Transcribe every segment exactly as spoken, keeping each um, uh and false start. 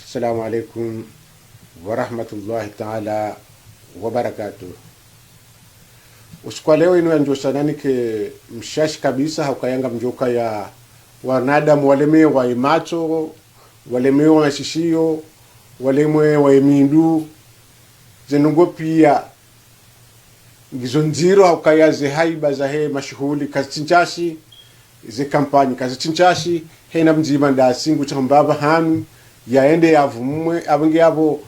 Assalamu alaikum warahmatullahi taala wabarakatuh. Usiku wa leo inu yandjosa nanike mshashi kabisa, hauka yanga mdjoka ya wanadamu walemewa imatso, walemewa mashishiyo, walemewa imindru, ze ndrongoo pia ngizo ndziro, haukaya ze haiba zahe mashuhuli kazitsi ntsashi, ze kampanyi kazitsi ntsashi. Hena mdzima ndasi ngutsaho mbapvi hanu yaende yavumwe, apvo nge apvo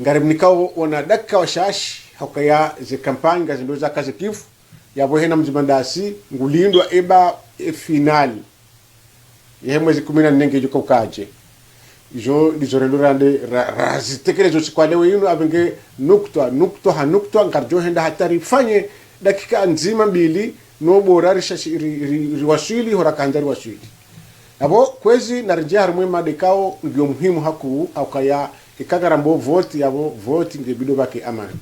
ngarimnikao ona dakika washashi, haukaya ze kampanyi ngazindo zaka ze kifu. Yapvo hena mdzima ndasi ngulindwa eba e final yahe mwezi kumi na nne ngedjo kaukadje. Izo ndizo rendo rande ra- razitekeleza usiku wa leo inu, apvo nge nukta nukta ha nukta ngaridjo henda hata rifanye dakika ndzima mbili, no bora rishashi- ri- ri- riwaswili hora kandza riwaswili. Apvo kwezi naridje harumwa e mada ikao ngiyo muhimu hakuu, haukaya ikakarambo voti, yapvo voti ngebido pvake amani.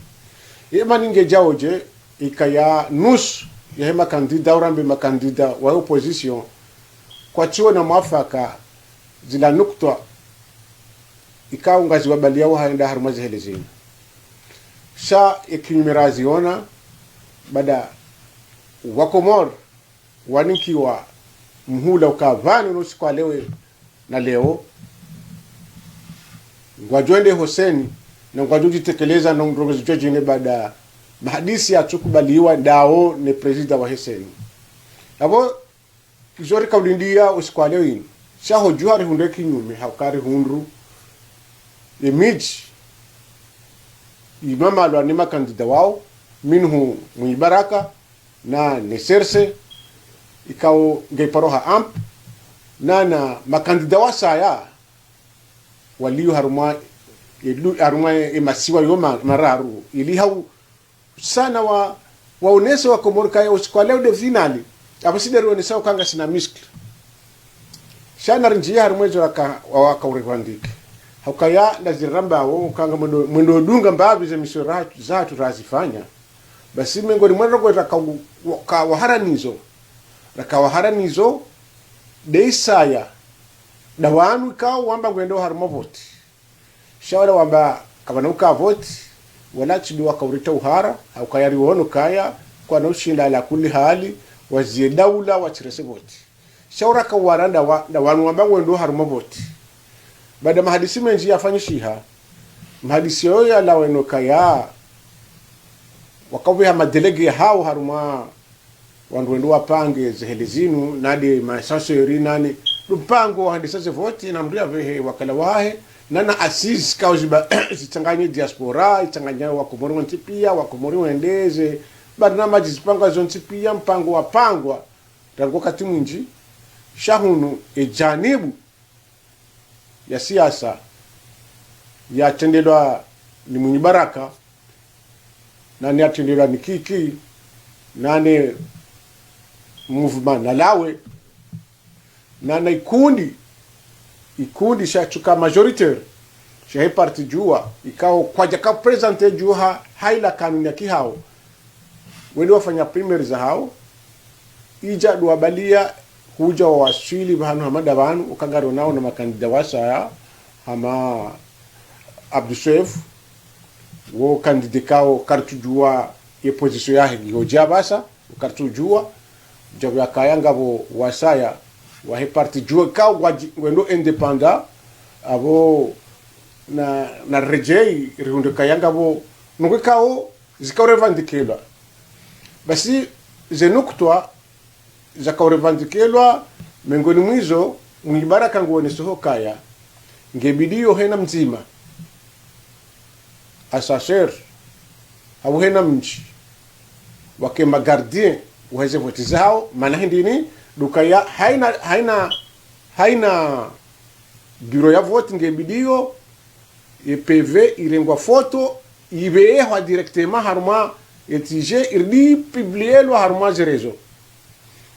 Ye amani ngedjaodje? Ikaya nusu yahe makandida, urambe makandida wa opposition, kwatsiona mwafaka zila nukta ikao ngaziwabaliao hwenda harumwa zehele zinu. Sha ekinyume raziona, baada wa Komori wanikiwa muhula uka pvanu no usiku wa leo na leo ngwadjo ende ho CENI, na ngwadjo djitekeleza no ndrongoo zidjo djine baada mahadisi yatsukubaliwa ndao ne prezida wahe CENI. Apvo izo rikaulindia usiku wa leo inu. Sha ho djuha rihundre kinyume, hauka rihundru emidji imamalwa ne makandida wao, minhu Mwinyi Baraka, na ne CRC ikao ngeiparoha amp, na na makandida wasaya walio harumwa elu- harumwa emasiwa yo ma- mararu, ili hau sana wa waonese wa Komori kaya usiku wa leo nde finali. Apvo si nde rionesa uka ngasina muscle. Sha narindjie harumwa ezo raka- wawaka urevandike, haukaya ndazirambao uka ngamwendo mwendo dunga mbapvi ze misio ra- zatru razifanya. Basi mengoni mwa ndrongoo raka- waka waharanizo, raka waharanizo nde isaya nda wanu ikao wamba ngwendo harumwa voti. Sha wala wamba kapvana uka voti, wala tsi ndo waka urita uhara, haukaya riwono kaya kwana ushinda ala kulli hali, wazie daula watsirese voti. Sha uraka uwaranda wa- nda wanu wamba ngwendo harumwa voti. Baada mahadisi mendji yafanyishiha, mahadisi yoyo yalawa eno kaya waka upveha madélégué yahao harumwa wandru wendo wapange zehele zinu, nande ma chancelier nani, ndo mpango wa handisa ze voti, na mndru yapvehe wakala wahe, na na assises ikao ziba- zitsanganye diaspora, itsanganye wa Komori wontsi pia, wa Komori wendeze, barnamaji zipangwa zontsi pia, mpango wapangwa rangu wakati mwindji. Sha hunu ejanibu ya siasa yatrendelwa ni Mwinyi Baraka, nane yatrendelwa ni Kiki, nane mouvement Nalawe, nana ikundi, ikundi shatsuka majoritaire shahe parti Juwa, ikao kwadjaka présenter Juwa ha ila kanuni ya kihao. Wende wafanya primaire zahao, idja ndo wabalia hudja wawaswili pvahanu hama nda pvanu, uka ngarionao na makandida wasaya hama Abdou Soefo, wo kandida ikao karitsudjuwa ye position yahe ngiyo dje apvasa, karitsudjuwa, djabu yakaya ngapvo wasaya wahe parti Juwa ikao ngwadji- ngwendo indépendant, apvo na- naredjei rihundre kaya ngapvo ndrongoo ikao zikao revendikelwa. Basi ze nukta zakao revendikelwa, mengoni mwa izo, Mwinyi Baraka nguoneseho kaya ngebidio hena mdzima, assesseur, hau hena mdji, wake ma gardiens waheze voti zahao, mana hindrini, ndo ukaya haina, haina, haina bureau ya voti ngebidio ye PV irengwa photo, ipvehwa directement harumwa ye TG, irudi publielwa harumwa ze réseaux.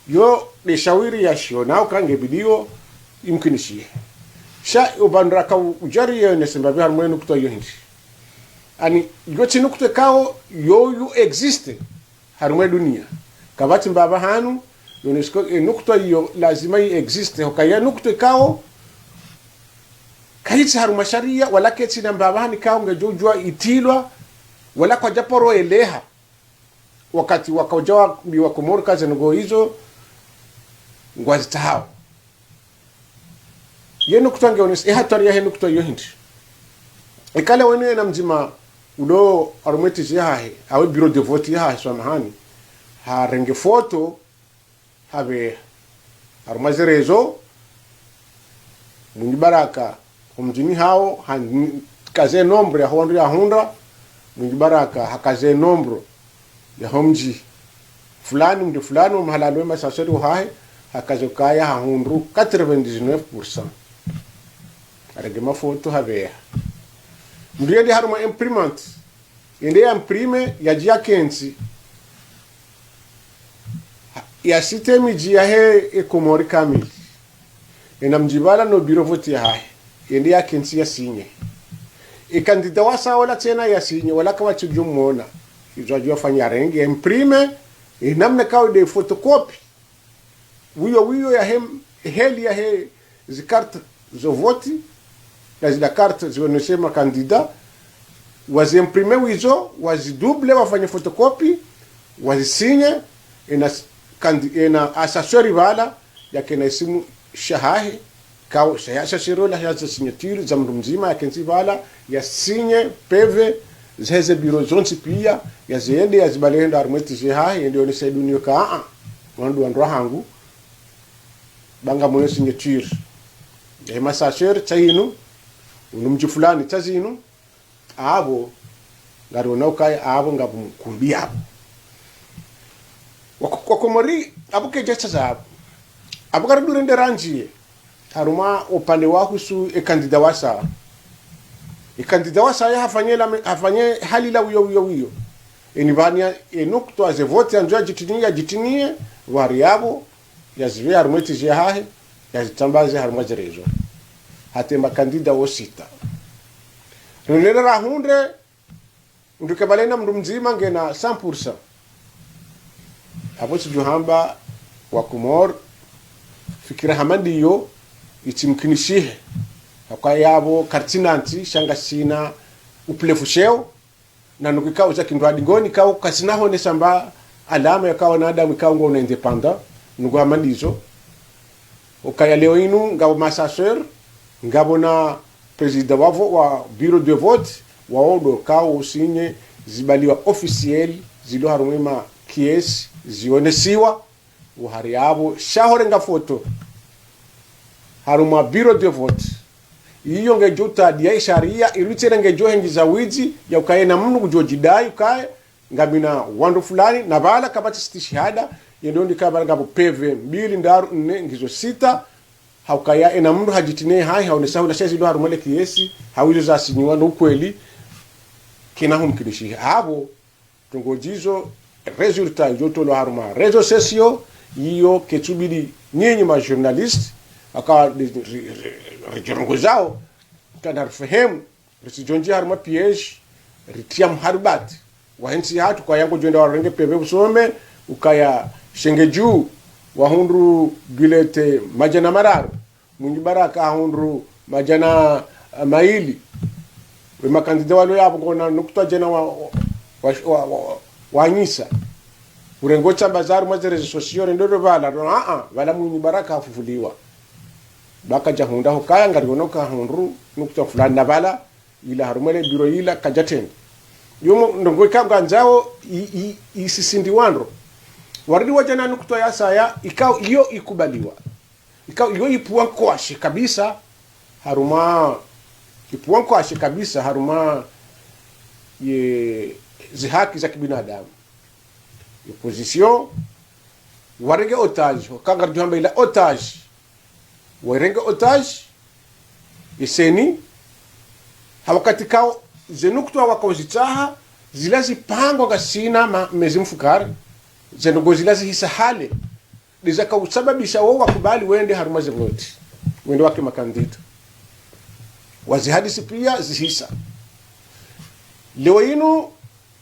Yo nde shawiri yashionao uka ngebidio imkinishihe. Sha upvandre raka u- udjari yonese mbapvi harumwa ye nukta iyo hindri. Ani, yo tsi nukta ikao yo yu existe harumwa ye dunia. Kapvatsi mbapvi hanu, yonese uka e nukta iyo lazima yi existe. Hukaya nukta ikao Kayitsi harumwa sharia, wala ketsina mbapvi nikao ngedjo udjuwa itilwa, wala kwadjaparo eleha. Wakati wakaudja wambiwa Komori ka ze ndrongoo izo ngwazitsahao. Ye nukutwa ngeonesa, ye hatwari yahe nukutwa iyo hindri. Eka leo inu ena mdzima ulo harumwa eti yahahe, awe bureau de vote yahahe, swamahani, harenge foto, hapveha harumwa ze réseaux, Mwinyi Baraka, ho mdjini hawo, hakaze nombre yaho wandru yahundra, Mwinyi Baraka, hakaze nombre yaho mdji fulani, mdji fulani, wo mahala yalo ye ma ascenseur wahahe, hakaze ukaya hahundru quatre-vingt-dix-neuf pour cent. Harenge mafoto hapveha. Mdru yende harumwa imprimante, yende ya imprime, yadje yakentsi, yasite midji yahe e Komori kamili. Ena mdji pvala no bureau vote yahahe, yende yakentsi yasinye. E candidat wasaya ola tsena yasinye, wala kawatsidjo mwona. Izo yadjo yafanya, yarenge, ya imprime, e namna kawo nde photocopie. Wiyo, wiyo yahe, heli yahe zi carte zo vote, na zila carte zionese ma candidat, wazi imprime wizo, wazi double, wafanye photocopie, wazisinye, ena s-, kandi-, ena ascenseur pvala, yakena isimu shahahe, kawo shaya ascenseur ola, ya za signature za mdru mdzima, yakentsi pvala, yasinye, P V, zaheze bureau zontsi pia, yazende, yazibale hende harumwa eti yahahe, yende yonese dunia ka, a, a, wandru wandru wahangu, ba ngamwono signature. Ye ma ascenseur tsa yinu, unu mdji fulani tsa zinu, apvo, ngariona ukaya apvo ngapvo mkumbi apvo. Wako-, Wakomori, apvo kedjatsaza apvo. Apvo ngaridjo rende randjiye harumwa upande wahusu e candidat wasaya. E candidat wasaya hafanye la me-, hafanye hali la wiyo, wiyo, wiyo. Eni pvanu ye nukutwa ze vote yandzo yadjitiniye, yadjitiniye, wari apvo, yazipve harumwa eti yahahe, yazitsambaze harumwa ze réseaux. Hata e ma candidat wo sita. Rinene rahundre, mdru kebale na mdru mdzima ngena cent pour cent. Apvo tsidjo hamba Wakomori, fikira hama ndiyo, itsimkinishihe. Haka yapvo kartsinantsi, sha ngasina uplefu sheo, na nukikao za kindrwadingoni, kao kasina honesa mba alama yaka wanadamu ikao ngwao na indépendant, nuku hama ndizo. Ukaya leo inu, ngapvo ma ascenseur, ngapvo na président wapvo wa bureau de vote, wao ndo kao usinye zibaliwa officiel, zilo harumwa ma caisse, zionesiwa, uhari apvo, sha horenga foto harumwa bureau de vote. Iyo ngedjo utadi ya isharia, irutsere ngedjo hengiza widzi, ya ukaya ena mdru kudjo djidai, ukaya ngamina wandru fulani, na pvala kapvatsi sitishihada, yendo ndika pvala ngapvo P V mbili, ndraru, nne, ngizo sita, ha ukaya ena mdru hadjitiniye hayi, haonesa hula sha zilo harumwa le caisse, hau izo zasinyiwa no ukweli, kena humkinishiha. Apvo, ndrongoo zizo, résultat idjo tolwa harumwa réseaux sociaux, iyo ketsubidi nyinyi ma journalistes, aka ri-, ri-, ri-, ridjirongozao, kana rifehemu, ritsidjondji harumwa piège, ritriya mharibati. Wahe ntsi hatru ukaya ngodjo enda warenge P V usome, ukaya Shengedju, wahundru bulletin madjana mararu. Mwinyi Baraka hahundru madjana, eh, mayili. We ma candidat walo yapvo ngwao na nukutwa djana wa, wa, wa, wa, wanyisa. Urengo tsambaza harumwa ze réseaux sociaux, rendo ndo pvala, ndo, a, a, pvala Mwinyi Baraka hafufuliwa. Ba kadjahundra hukaya, ngariono kahundru nukutwa fulani na pvala, ila harumwa le bureau ila kadjatrenda. Yomo ndrongoo ikao ngandzao i, i, isisindi wandru. Waridi wadja na nukutwa yasaya, ikao iyo ikubaliwa. Ikao iyo ipvuwa nkwashe kabisa harumwa, ipvuwa nkwashe kabisa harumwa ye zihaki za kibinadamu. Opposition, warenge otage, hukaya ngaridjo hamba ila otage. Warenge otage, ye CENI, ha wakati kao ze nukutwa wakao zitsaha, zila zipangwa ngasina ma, mezi mfukare, ze ndrongoo zila zihisa hale, ndizo zaka usababisha wao wakubali wende harumwa ze vote, wende wake ma candidat. Wazihadisi pia zihisa. Leo inu,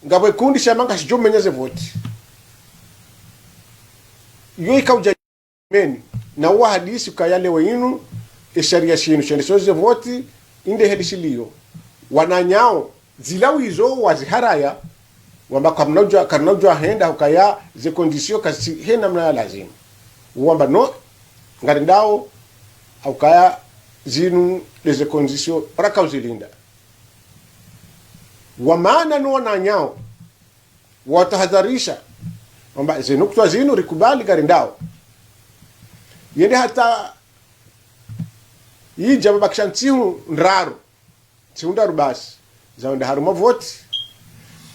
ngapvo ikundi shamba ngashidjo menya ze vote. Iyo ikao udja meni, na uwahadisi ukaya leo inu, e sharia shinu shendesao ze vote, inde heli shiliyo, wananyao, zila wizo waziharaya, wamba kamnadjwa, kamnadjwa henda hukaya ze conditions kazitsi he namna ya lazimu. Wamba no, ngarendao, hukaya zinu nde ze conditions raka uzilinda. Wamana no wananyao, watahadharisha, wamba ze nukutwa zinu rikubali ngarendao. Yende hata idja mabakisha ntsihu ndraru, ntsihu ndraru basi, zawenda harumwa voti,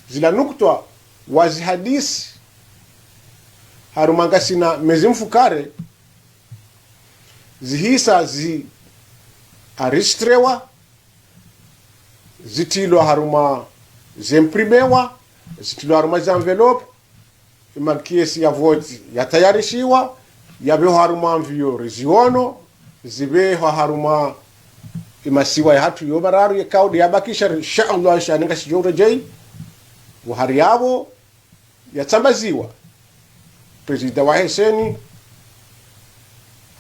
zila nukutwa wazihadisi harumwa ngasina mezi mfukare, zihisa zi enregistrewa, zitilwa harumwa zemprimewa, zitilwa harumwa ze enveloppe, imakesi ya voti yatayarishiwa, yapvehwa harumwa mviyo riziono, zipvehwa harumwa imasiwa yahatru yo mararu yekao nde yabakisha, insha Allah, sha ninga sidjo uredjei, wahari yapvo yatsambaziwa. Prezida wahe CENI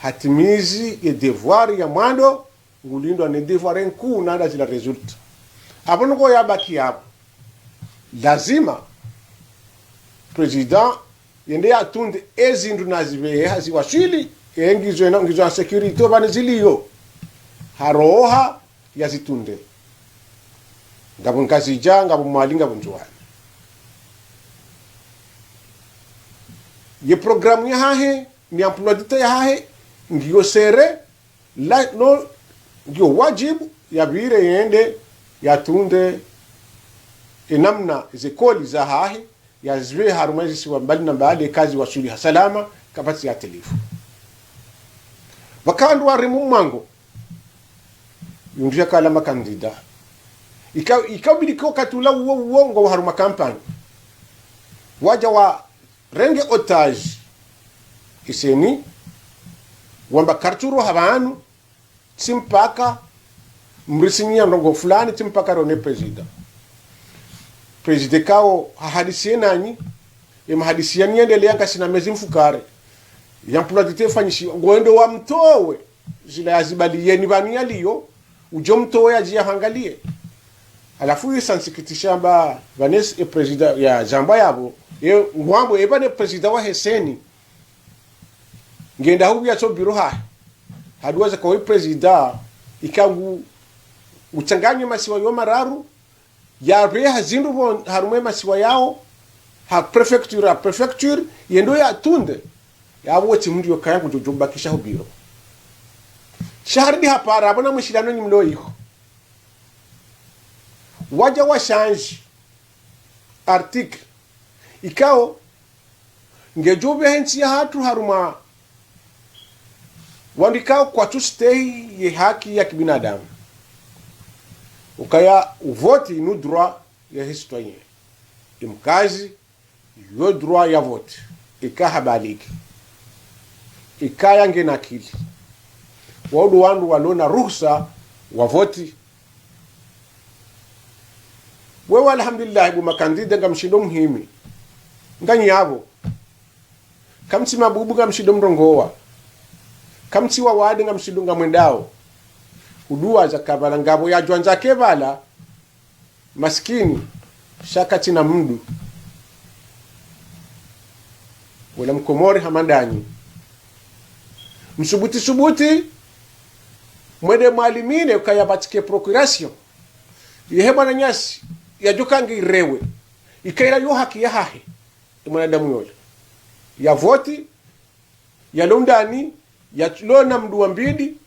hatimizi ye devoir ya mwando, ngulindwa ne devoir nkuu nanda zila résultat. Apvo nungo yabaki yapvo. Lazima prezida yende yatunde ezindru nazipvehe haziwaswili, e ngizo ena, ngizo en sécurité, opvanu ziliyo. Haroha yazitunde. Ngapvo Ngazidja, ngapvo Mwali, ngapvo Ndzuwani. Ye programme yahahe, ni emploi du temps yahahe, ngiyo serré, la, no, ngiyo wadjibu, yapvire yende, yatunde, enamna ze colis zahahe, yazipvehe harumwa ezisiwa mbali na mbali, eka ziwaswili ha salama, kapvatsi yatilifu. Pvaka wandru warimu mwango, yundru yakala makandida. Ika, ikabidi ko wakati ula uwo uwo ngwao harumwa kampanyi. Wadja warenge otage e CENI, wamba kartsuroha pvanu, tsi mpaka mrisinyia ndrongoo fulani, tsi mpaka rone prezida. Prezida kao hahadisi nanyi, ye mahadisi yanu yendelea ngasina mezi mfukare. Ye emploi du temps ifanyishiwa, ngwendo wamtowe, zila yazibaliye ni pvanu yaliyo, udjo mtowe yadje yahangaliye. Halafu isansikitisha amba pvanu e prezida yazamba yapvo, ye ngwambo, epvanu e prezida wahe CENI, ngenda hupvia tso biro hahe. Haduwa zaka we prezida, ika ngu, utsanganye masiwa yo mararu, yapveha zindru pvo harumwa emasiwa yao, ha préfecture ha préfecture, yendo yatunde, yapvo wetsi mndru yokaya ngudjo djo bakisha ho biro. Sha haridi hapara, apvo na mwishilano nyi mlo iho. Wadja washanje article ikao ngedjo upveha entsi yahatru harumwa wandru ikao kwatsu stehi ye haki ya kibinadamu. Ukaya uvoti inu droit ya citoyen. Imkazi yo droit ya voti. Ika habaliki. Ikaya ngena akili. Wao ndo wandru walona ruhusa wavoti. Wewe, alhamdulillah, bo makandida ngamshindo muhimi. Nganyi yapvo. Kamtsi mabubu ngamshindo mrongowa. Kamtsi wawade ngamshindo ngamwendao. Uduwa zaka pvala ngapvo yadjwandza ke pvala. Masikini, sha katsina mndru. Wala mkomori hama ndanyi. Msubuti subuti, mwende mwalimine ukaya pvatsi ke procuration. Yehe mwananyasi, yadjoka nge irewe. Ikaila yo haki yahahe. E mwanadamu yole. Yavoti, yalo ndani, yalona mndru wa mbili,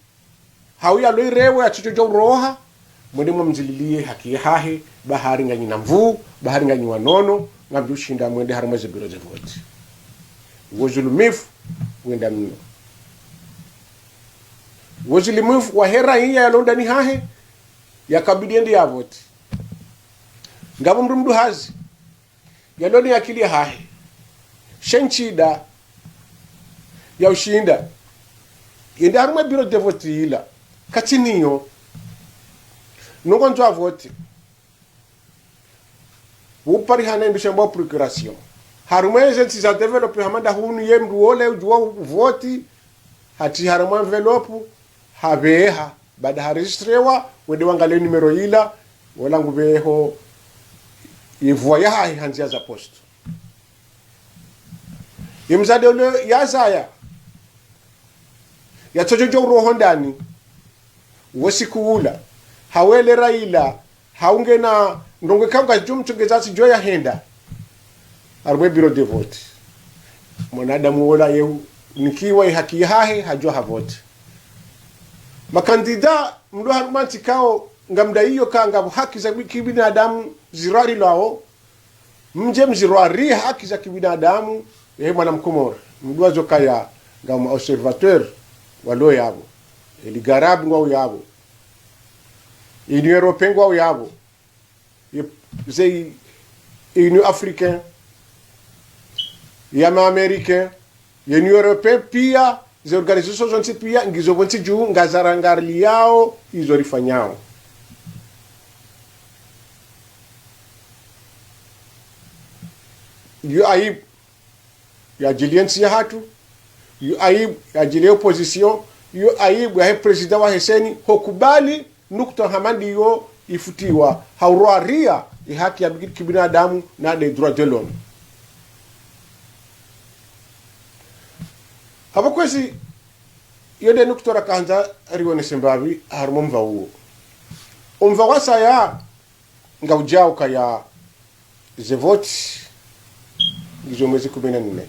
hau yalo irewe, yatsudjo dja uroha, mwende mwamzililiye haki yahahe, bahari nganyi na nvuu, bahari nganyi wanono, ngamdjo ushinda mwende harumwa ze biro ze voti. Wo zulumifu, wenda mno. Wo zulumifu, wahe raiya yalo ndani hahe, yakabidi yende yavoti. Ngapvo mndru mndru hazi, yalona ye akili yahahe. She ntsida ya ushinda yende harumwa e biro de voti ila. Katsiniyo. Nungo ndzo avoti. Uparihana indru shambwa procuration. Harumwa eze ntsi za développé hama nda hunu ye mndru wole udjuwa uvoti. Hatsi harumwa enveloppe. Hapveha. Baada haregistrewa. wende wangalie numéro ila, wala ngupveho ye voie yahahe ha ndzia za poste. Ye mdzadze ule yazaya, yatsodjo djo uroho ndani, wo usiku ula, hawele Raila, haungena ndrongoo ikao ngazidjo mtsongeza tsi djo yahenda harumwa ye bureau de vote. Mwanadamu wola yeu nikiwa ye haki yahahe, hadjo havote. Makandida mlo harumwa ntsi ikao ngamdaiyo ka ngapvo haki za kibinadamu zirwarilwao, mdje mzirwarie haki za kibinadamu, ehe mwana Mkomori. Mdjuwa zo kaya ngapvo ma observateurs walo yapvo. Ye Ligue Arabe ngwawo yapvo. Union Européenne ngwawo yapvo. Ye, ze Union Africaine, ya ma Américains, ye Union Européenne pia, ze organisations zontsi pia, ngizo pvontsi dju, ngazarangaliyao izo rifanyao. Yo aibu yadjiliye ntsi yahatru, yo aibu yadjiliye opposition, yo aibu yahe président wahe CENI, hukubali nukta hama ndiyo ifutiwa, ha urwaria ye haki ya bi-, kibinadamu na nde droits de l'homme. Hapvo kwezi, yo nde nukta rakandza rionese mbapvi harumwa omva uwo. Omva wasaya, ngaudjao kaya ze vote ngizo mwezi kume na nne.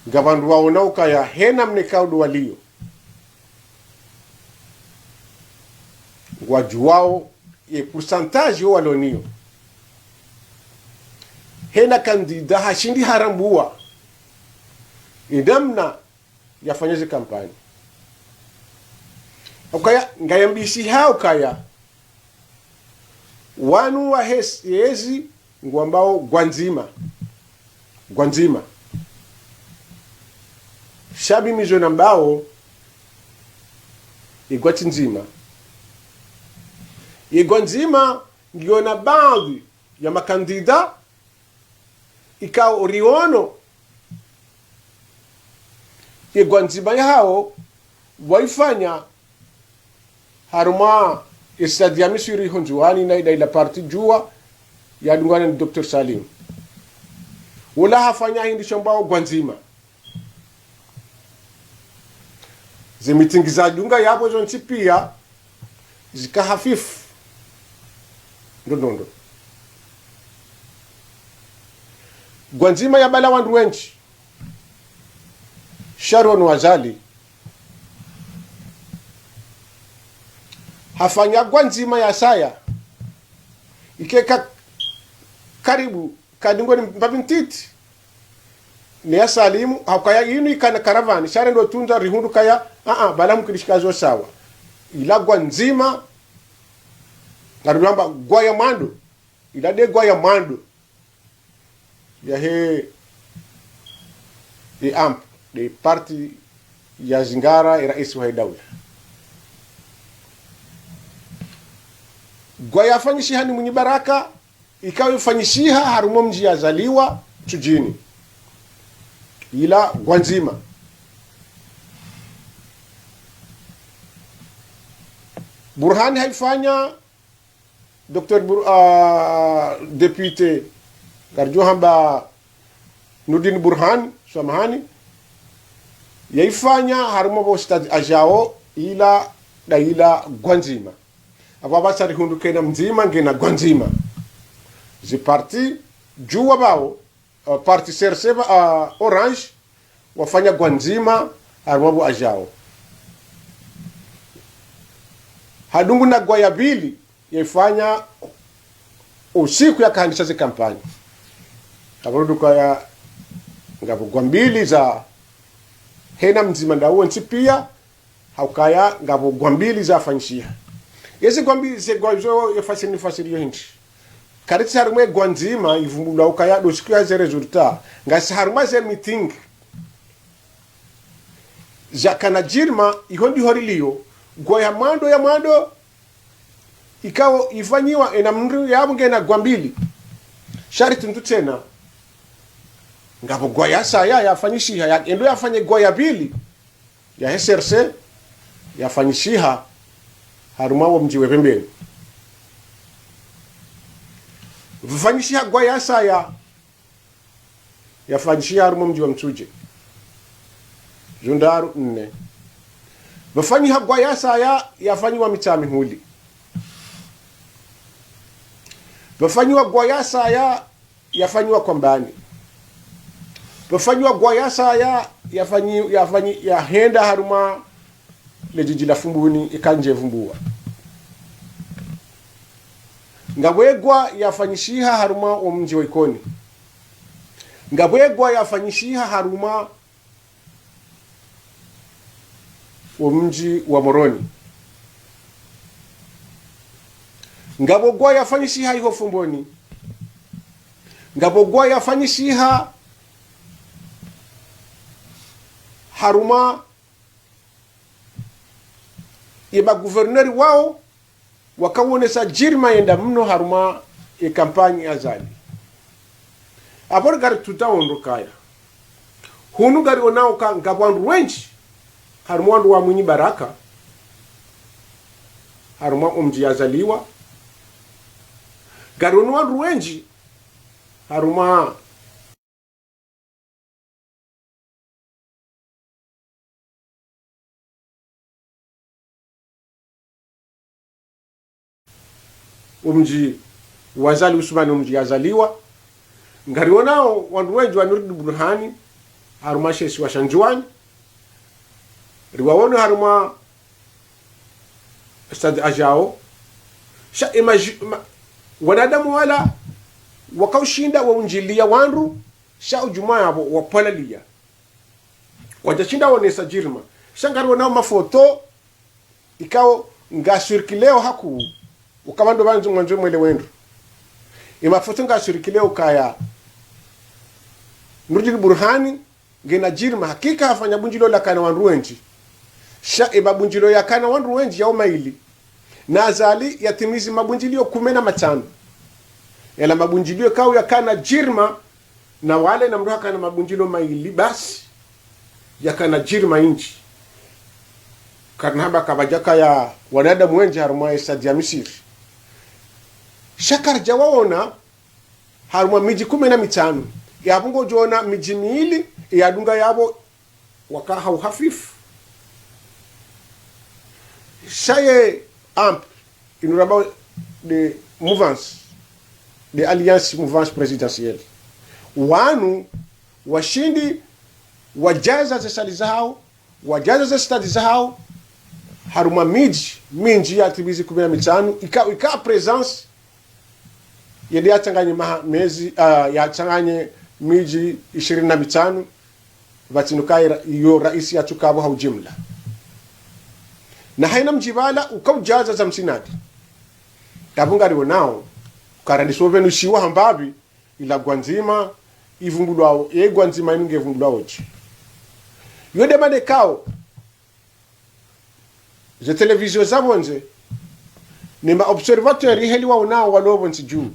Ngapvo wandru waona ukaya hena mna ikao ndo waliyo, ngwadjuwao ye pourcentage yo waloniyo. Hena kandida hashindi harambuwa ye namna yafanya ze kampani. Ukaya ngayambisihao ukaya wanu wahe CESE ngwambao Ngwandzima. Ngwandzima. Sha mi ngamdjo nambao ye Ngwatsindzima. Ye Ngwandzima ngiyo na baadhwi ya makandida ikao riono ye Ngwandzima yahawo waifanya harumwa ye stade ya Misri ho Ndzuwani, na ida ila parti Juwa yadungana ni Docteur Salim. Wola hafanya hindru shambwao Ngwandzima. Ze meeting zadunga yapvo zontsi pia zika hafifu ndrondrondro. Ngwandzima yabala wandru wendji. Sharon Wazali hafanya Ngwandzima yasaya, ikeka karibu kadingoni mbapvi ntiti ne ya Salimu, haukaya inu ikana karavani, sha rendo tundza rihundru kaya, a-a, bala mkilishika zo sawa. Ila Ngwandzima, ngarulamba Ngwaya Mwando, ila nde Ngwaya Mwando yahe, ye amp, nde parti ya zingara ye raisi wahe daula. Ngwaya yafanyishiha ni Mwinyi Baraka, ikao ifanyishiha harumwa mdji yazaliwa Tsudjini. Ila Ngwandzima. Burhani haifanya, Docteur Bur-, ah, député, ngaridjo hamba Nurdine Burhani, samahani, yaifanya harumwa pvo stade Ajao, ila nda ila Ngwandzima. Apvo apvasa rihundru kena Mdzima ngena Ngwandzima. Zi parti Juwa pvao, uh, parti C R C pva, uh, Orange, wafanya Ngwandzima harumwa pvo Ajao. Hadungu na Ngwaya pvili, yaifanya usiku yakahandisa ze kampani. Apvo rudukaya ngapvo Ngwambili za hena Mdzima ndawo ntsi pia, haukaya ngapvo Ngwambili zafanyishiha. Yezi Ngwambili, ze Ngwa-, zo yefasiri nifasiri yo hindri. Karitsi harumwa ye Ngwandzima ivumbulwa ukaya ndo siku ya ze résultat. Ngasi harumwa ze meeting zakana djirima, iho ndiho riliyo, Ngwaya Mwando ya Mwando, ikao ifanyiwa ena mndru yapvo ngena Ngwambili. Sha ritsundu tsena, ngapvo Ngwaya saya yafanyishiha, ya, endo yafanye Ngwaya pvili yahe C R C, yafanyishiha harumwa wo mdji we Pembeni. Pvafanyishiha Gwayasaya, yafanyishiha harumwa mdji wa Mitsudje. Zo ndraru nne. Pvafanyiha Gwayasaya, yafanyiwa Mitsamihuli. Pvafanyiwa Gwayasaya, yafanyiwa Kwambani. Pvafanyiwa Gwayasaya, yafanyi-, yafanyi-, yahenda harumwa le djidji la Fumbuni, ikandje Vumbuwa. Ngapvo ye Gwa yafanyishiha harumwa wo mdji wa Ikoni. Ngapvo ye Gwa yafanyishiha harumwa wo mdji wa Moroni. Ngapvo Gwa yafanyishiha iho Fumbuni. Ngapvo Gwa yafanyishiha harumwa ye maguverneri wao, wakawonesa djirima yenda mno harumwa ye kampanyi Azali. Apvo ngari tuta ondro kaya. Hunu ngari onao ka ngapvo wandru wendji, harumwa wandru wa Mwinyi Baraka, harumwa wo mdji yazaliwa. Ngari ono wandru wendji, harumwa wo mdji wa Azali Assoumani, wo mdji yazaliwa. Ngari onao wandru wendji wa Nourdine Bourhane, harumwa she isiwa sha Ndzuwani. Riwaone harumwa Stade Adjao. Sha imaji-, ma-, wanadamu wala wakaushinda waundjilia wandru, sha udjumwa yapvo wapwalaliya. Kwadjashinda wonesa djirima. Sha ngari onao mafoto ikao nga circuleo haku, ukaya ndo pvandzi mwandzo mwelewe ndro. Ye mafoto nga circuleo kaya Nourdine Bourhane ngena djirima, hakika hafanya bundjilio lakana wandru wendji. Sha ye mabundjilio yakana wandru wendji yao mayili. Na Azali yatimizi mabundjilio kume na matsanu. Yala mabundjilio ikao yakana djirima, na wale na mndru hakana mabundjilio mayili basi, yakana djirima indji. Karina hamba kapvadjakaya wanadamu wendji harumwa ye stade ya Misiri. Sha karidjawaona harumwa midji kume na mitsanu. Yapvo ngodjoona midji mili, yadunga yapvo waka ha uhafifu. Sha ye AMP, inu ramba de mouvance, de alliance mouvance présidentielle. Wanu washindi wadjaza ze salle zahao, wadjaza ze stade zahao, harumwa midji mindji yatimizi kume na mitsanu, ika, ika présence, yende yatsanganye maha, mezi, ah, yatsanganye midji ishirini na mitsanu, pvatsinu kaya ra-, iyo raisi yatsuka pvo ha ujimla. Na hayina mdji pvala ukaudjaza za msinadi. Yapvo ngari onao, karandisopvenu shiwa hambapvi, ila Gwandzima ivumbulwao, ye Gwandzima inu ngevumbulwao dje. Yo de mana ikao ze télévision za pvondze, ne ma observateurs iheli waonao walo pvontsi dju,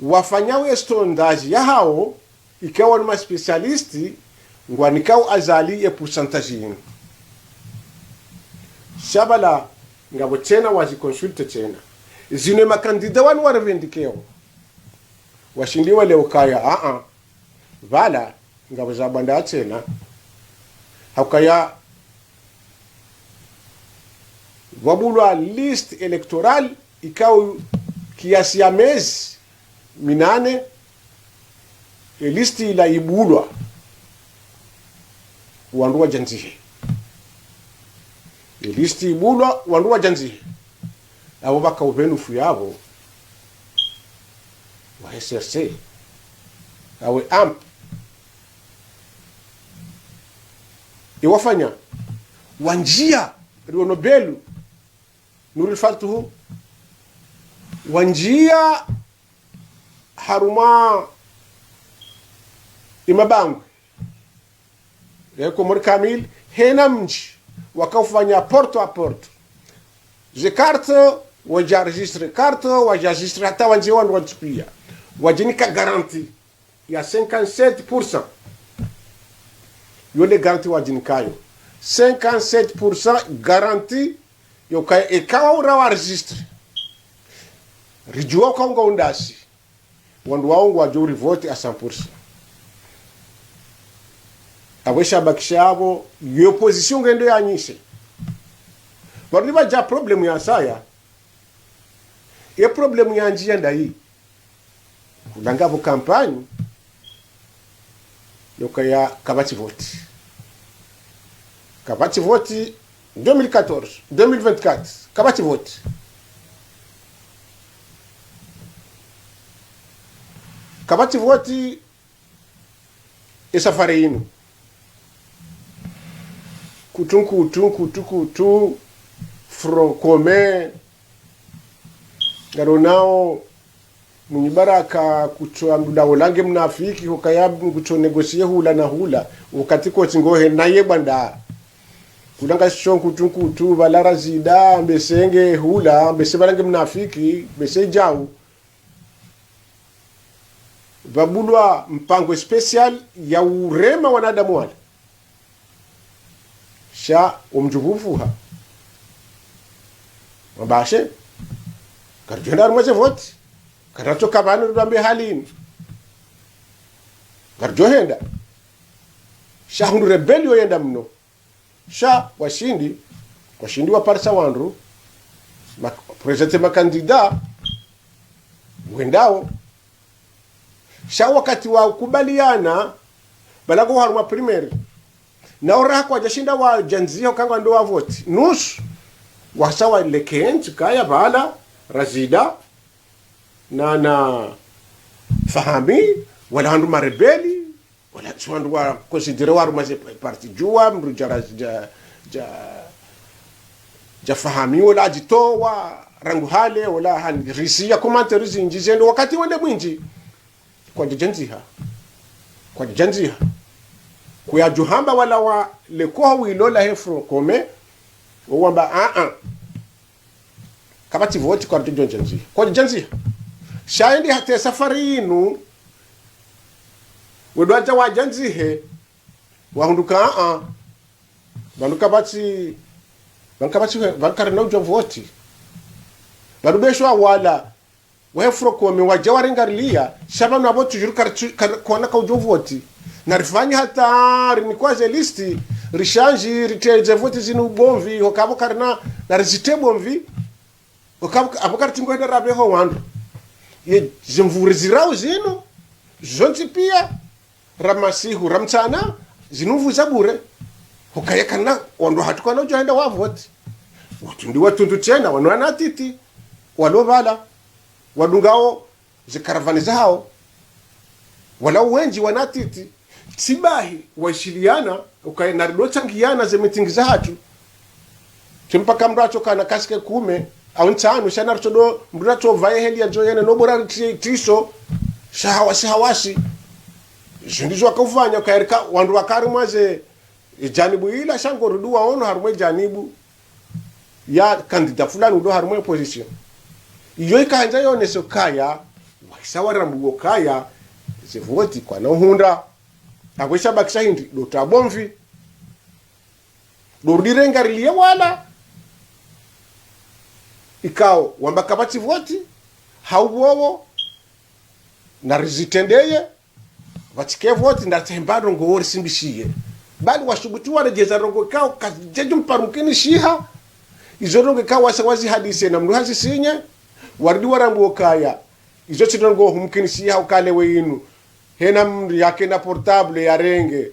wafanyao ye sondage yahao, ikao ni ma spécialistes, ngwanikao Azali ye pourcentage inu. Sha pvala ngapvo tsena wazi consulter tsena. Zinu ye ma candidats wanu wa revendiqueo, washindi wale ukaya, a-a, pvala ngapvo za bwanda tsena. Haukaya pvwabulwa liste électorale ikao kiasi ya mezi minane, ye liste ila ibulwa, wandru wadjandzihe. Ye liste ibulwa, wandru wadjandzihe. Apvo pvaka upvenufu yapvo wa S R C, awe AMP, iwafanya wandjia, riwono Belu, Nour El Fath, wandjia harumwa ye mabangwe ya Komori kamili, hayina mdji, wakaufanya porte à porte. Ze carte, wadja enregistrer carte, wadja enregistrer hata wandjie wandru wantsu pia. Wadjinika garantie ya cinquante-sept pour cent. Yo nde garantie wadjinikayo. cinquante-sept pour cent garanti, yokaya eka wawo ra wa registre. Ridjuwa uka unga undasi. Wandru wawo ngwadjo uri vote à cent pour cent. Apvo sha bakisha apvo, yo opposition ngendo yanyise. Pvanu pvadja problème ya saya. Ye problème ya ndziya ndayi. Hula ngapvo campagne, yokaya kapvatsi vote. Kapvatsi vote deux mille quatorze, deux mille vingt-quatre. Kapvatsi vote. Kapvatsi vote ye safari yinu. Kutu nkutu, kutu kutu, Front Commun, ngaronao, Mwinyi Baraka kutso amdula wola nge mnafiki, hukaya kutso négocier hula na hula, wakati kotsi ngohe naye bwanda. Kula ngasho nkutu nkutu, pvala Razida, mbese nge hula, mbese pvala nge mnafiki, mbese djau. Pvabulwa mpango spécial ya urema wanadamu wala. Sha omdjuvu ufuha. Wamba she, karidjo henda harumwa ze vote. Karatso kapvanu ribambe hali ini. Karidjo henda. Sha hundru rébellion yenda mno. Sha washindi, washindi waparisa wandru, ma-, présenter ma candidats, wendao. Sha wakati wa kubaliana, pvala ngo harumwa primaire. Na ora kwadja shinda wadja ndziha uka ngwandao wa vote. Nusu, wasa walekentsi kaya pvala, Razida, na, na Fahami, wala wandru ma rebelles, wala tsi wandru wa considérer harumwa ze parti djuwa, mdru dja ra-, dja, dja, dja Fahami, wala adjitowa, rangu hale, wala hani risiya commentaires zindji zendo, wakati wende mwindji. Kwadjadja ndziha. Kwadjadja ndziha. Kuyadjo hamba wala wa lekoha wilo lahe Front Commun, wamba, a, a. Kapvatsi vote, kwaridjo dja ndziha. Kwadjadja ndziha. Sha indi hata ye safari yinu, wedwadja wadja ndzihe, wahundru ka, a, a. Pvanu kapvatsi, pvanu kapvatsi, pvanu karina udjo vote. Pvanu besho wala wahe Front Commun wadja warenga riliya, sha pvanu apvo toujours kari tsu-, kari kwana ka udjo vote. Na rifanye hata rinikwa ze liste, rishandji, ritre ze vote zinu bomvi, hoka apvo karina, na rizitre bomvi, hoka apvo, apvo karitsi ngohenda rapveho wandru. Ye zimvuri zirau zinu, zontsi piya, ra masihu, ra mtsana, zinu mvu za bure. Hukaya kana, wandru hatru kwana udjo henda wa vote. Watru ndi watrundru tsena, wanu wana titi, walo pvala, wadungao ze caravane zahao, wala wendji wana titi, tsi bahi, waishiliana, ukaya narido tsangiyana ze meeting zahatru. Tsi mpaka mdru atso kana casque kume, au ntsanu, sha naritso do, mdru atso pvaye heli ya ndjo yene, no bora ritri-, triso, sha hawasi hawasi. Zindji zo waka ufanya, ukaya rika, wandru waka harumwa ze, e janibu ila, sha ngo rudu waono harumwa e janibu ya candidat fulani ulo harumwa e opposition. Iyo ikahandza yonese ukaya, wahisa warambuwa ukaya, ze vote kwana uhundra. Apvo isha bakisha hindri, do ta bomvi. Do rudi renga riliye wala. Ikao, wamba kapvatsi vote, hau wowo, na rizitrendeye, pvatsike vote, nda tsemba ndrongo wo risimbishiye. Bali washubuti waredjeza ndrongo ikao, kazidjadju mparo mkinishiha, izo ndrongo ikao wasa wazihadise na mdru hazisinye, warudi warambuwa ukaya. Izo tsi ndrongo humkinishiha ukaya lewo inu. Hena mdru yakena portable yarenge,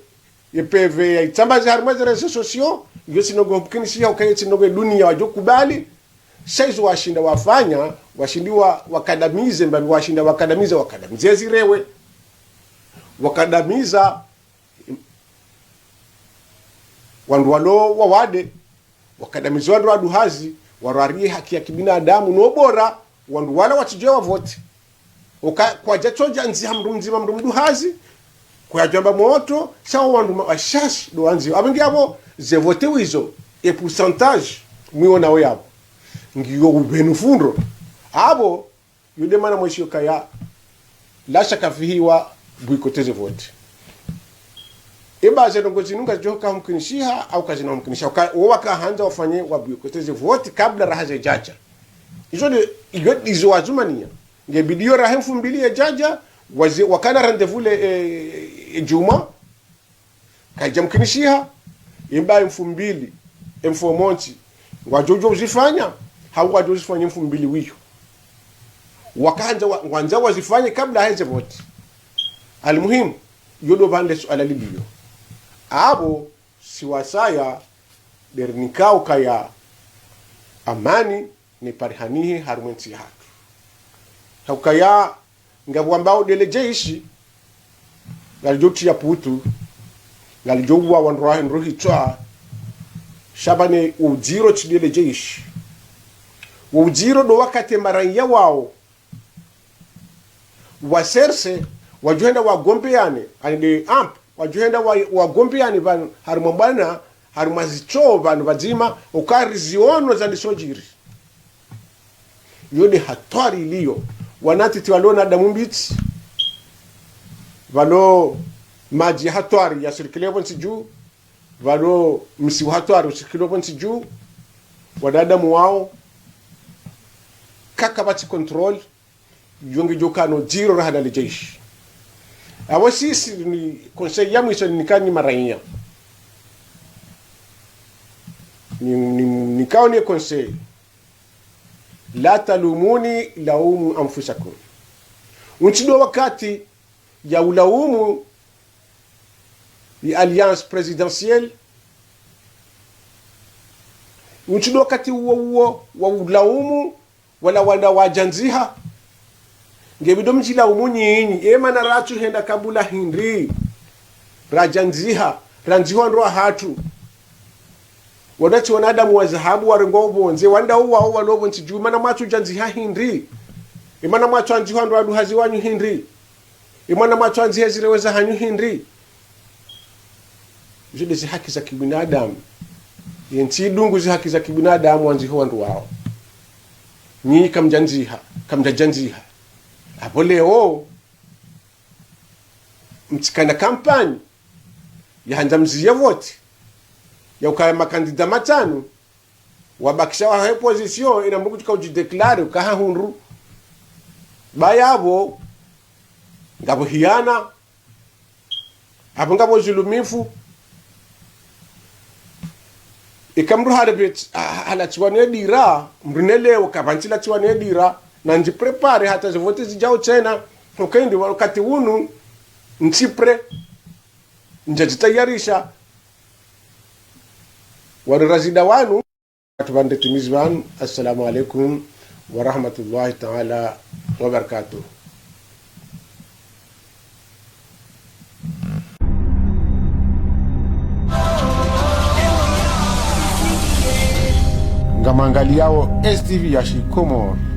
ye P V yaitsambaze harumwa ze réseaux sociaux, iyo tsi ndrongo humkinishiha ukaya tsi ndrongo ye duniya wadjo kubali, sha izo washinda wafanya, washindi wa-, wakadamize, mbapvi washinda wakadamize, wakadamize zirewe. Wakadamiza wandru walo wawade, wakadamiza wandru waduhazi, warwariye haki ya kibinadamu, no bora, wandru wala watsidjuwe wa vote. Uka kwadjatso dja ndziha mdru mdzima mdru mduhazi, kwadjamba motro, sha wo wandru ma-, washashi ndo wandziha. Apvo ngi apvo, ze vote wizo, e pourcentage, mwiwonao yapvo. Ngiyo upvenu fundro. Apvo, yo nde mana mweshiyo ukaya, la shaka fihi wa boycotter ze vote. Eba ze ndrongoo zinu ngazidjo ka humkinishiha, au kazina humkinishiha. Waka-, wo wakahandza wafanye wa boycotter ze vote kabla raha zidjadja. Izo nde, iyo ndizo wazumaniya. Nge bidiyo raha mfumbili yedjadja, wazi-, wakana rendez-vous le, e, e, djumwa. Kayidja mkinishiha, imba mfumbili, mfumontsi. Ngwadjo djo uzifanya, hau ngwadjo uzifanya mfumbili wiyo. Wakahandza wa-, ngwandzo wazifanye kabla heze vote. Almuhimu, iyo ndo pvandze suala liliyo. Apvo, si wasaya, nderinikao ukaya amani, ne parihanihe harumwa entsi yahatru. Haukaya, ngapvo wambao ndele jeshi, ngalidjo tiya putu, ngalidjo uwa wandru wahe ndro hitswa, sha pvanu wo udziro tsi ndele jeshi. Wo udziro ndo wakati maraiya wao, wa serse, wadjohenda wagombeyane, ani nde amp, wadjohenda wa-, wagombeyane pvanu, harumwa mbwana, harumwa zitso pvanu pvadzima, ukaya riziono zandisodjiri. Iyo nde hatwari iliyo. Wanantiti walo na damu mbitsi, pvalo madji hatwari ya sirikile pvo ntsi dju, pvalo msiwa hatwari usirikile pvo ntsi dju, wanadamu wao, kaka pvatsi contrôle, iyo ngidjo kana udziro raha na le jeshi. Apvo sisi ni conseil ya mwiso ninikao nyi maraiya. Ni, ni, nikao nyi conseil. لا تلوموني لوموا أنفسكم. Untsi ndo wakati ya ulaumu ye alliance présidentielle. Untsi ndo wakati uwo uwo wa ulaumu wala wandru wadjandziha. Nge bidi mdjilaumu nyinyi, emana ratsu henda kabula hindri. Radjandziha, randzihwa ndro hatru. Wandru tsi wanadamu wa dhahabu warengwa upvondze, wandru wao walo pvo ntsi dju, emana mwatsu djandziha hindri. Emana mwatsu andziha ndro adu hazi wanyu hindri. Emana mwatsu andziha zirewe zahanyu hindri. Izo nde zi haki za kibinadamu. Yentsi idungu zi haki za kibinadamu wandzihwa wandru wao. Nyi kamdjandziha, kamdjadjandziha. Apvo leo, mtsikana kampanyi, yahandza mziye vote, ya ukaya makandida matsanu, wabakisha wahe opposition, ina mbuku tsika udjidéclarer, ukaha hundru. Ba yapvo, ngapvo hiyana, apvo ngapvo zulumifu. Ika mndru halipvet-, ha-, ha-, halatsiwa ne dira, mndru nelewo, kapvatsi latsiwa ne dira, nandji préparer hata ze vote zidjao tsena, uka hindri wakati unu, ntsi prêt, ndjadjitayarisha. Wari razida wanu. Wandru pvandze timizi pvanu, assalamu alaikum wa rahmatullahi ta'ala wa barakatuh. Ngamwangaliyao S T V ya Shikomori.